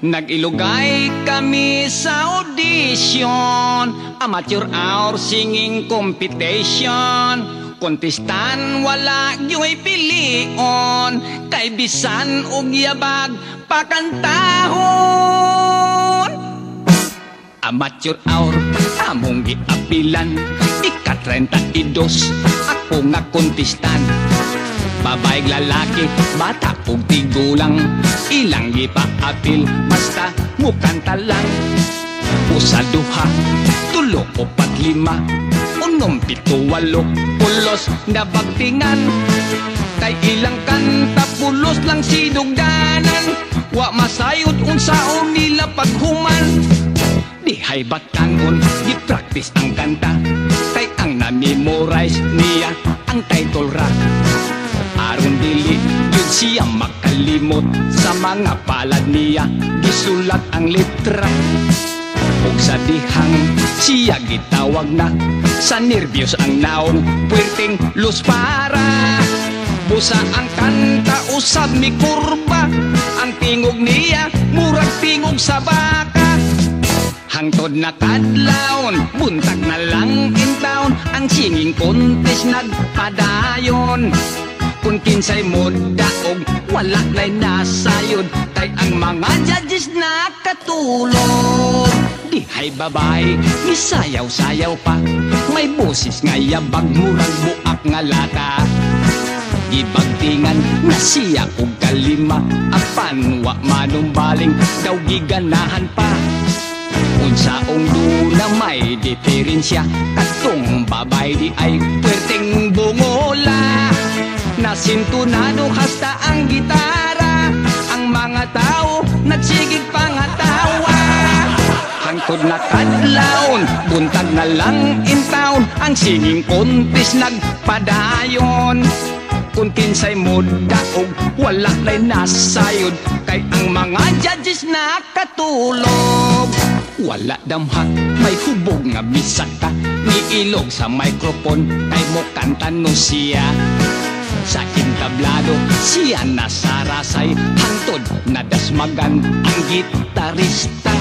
Nag-ilugay kami sa audition, Amateur Hour Singing Competition. Kontestan wala gyoy pilion, kay bisan og yabag pakantahon. Amateur Hour among giapilan. Ika-32 ako nga kontestan. Babae, lalaki, bata ug tigulang, ilang gipaapil basta mukanta lang. Usa, duha, tulo, upat, lima, unom, pito, walo, pulos na bagtingan. Kay ilang kanta pulos lang sinugdanan. Wa masayod unsaon nila paghuman. Dihay batan-on, gi-practice ang kanta, kay ang na-memorize niya ang title ra. Aron dili gyud siya makalimot, sa mga palad niya gisulat ang letra. Ug sa dihang siya gitawag na, sa nervyos ang naong puwerteng luspara. Busa ang kanta usab ni kurba. Ang tingog niya murag tingog sa baka. Hangtod na kadlawon, buntag na lang in town, ang singing contest nagpadayon. Kung kinsay mo daog, wala na'y nasayod, kay ang mga judges nakatulog. Dihay babay, misayaw-sayaw pa, may boses nga yabag murag buak nga lata. Gibagtingan na siya og kalima, apan wa manumbaling daw giganahan pa. Unsaong duna may diferensya, katong babay di ay puwerteng bungola. Nasintunado hasta ang gitara. Ang mga tao nagsigig pangatawa. Hangtod na kadlawon, buntag na lang in town, ang singing contest nagpadayon. Kung kinsay mo daog, wala na'y nasayod, kay ang mga judges nakatulog. Wala damha, may hubog nga misaka, niilog sa microphone, kay mo kanta no siya. Sa entablado, siya nasarasay, hangtod nadasmagan ang gitarista.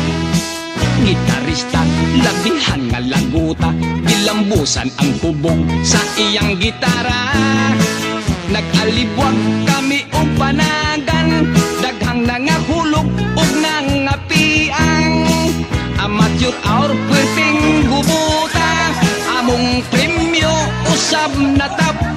Gitarista, labihan nga laguta, gilambusan ang hubog sa iyang gitara. Nag-alibwag kami og panagan, daghang nangahulog og nangapiang. Amateur Hour puwerteng gubuta, among premyo usab na top.